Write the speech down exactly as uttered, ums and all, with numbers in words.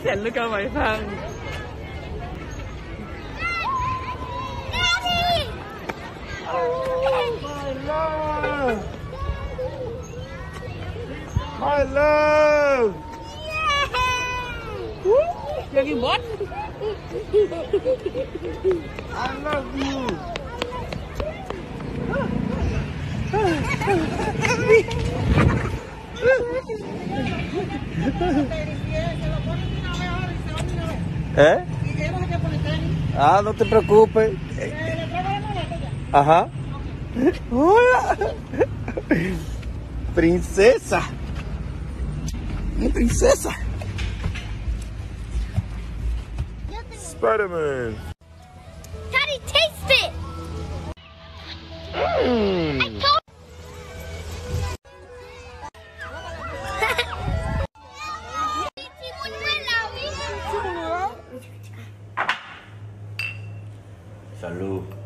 Sèl nou ka bay fam. Oh, my love! My love! Baby, what? I love you. ¿Eh? Ah, no te preocupes. Ajá. Hola. Princesa. Mi princesa. Spider-Man. Daddy, taste it. Mm. I told Salud.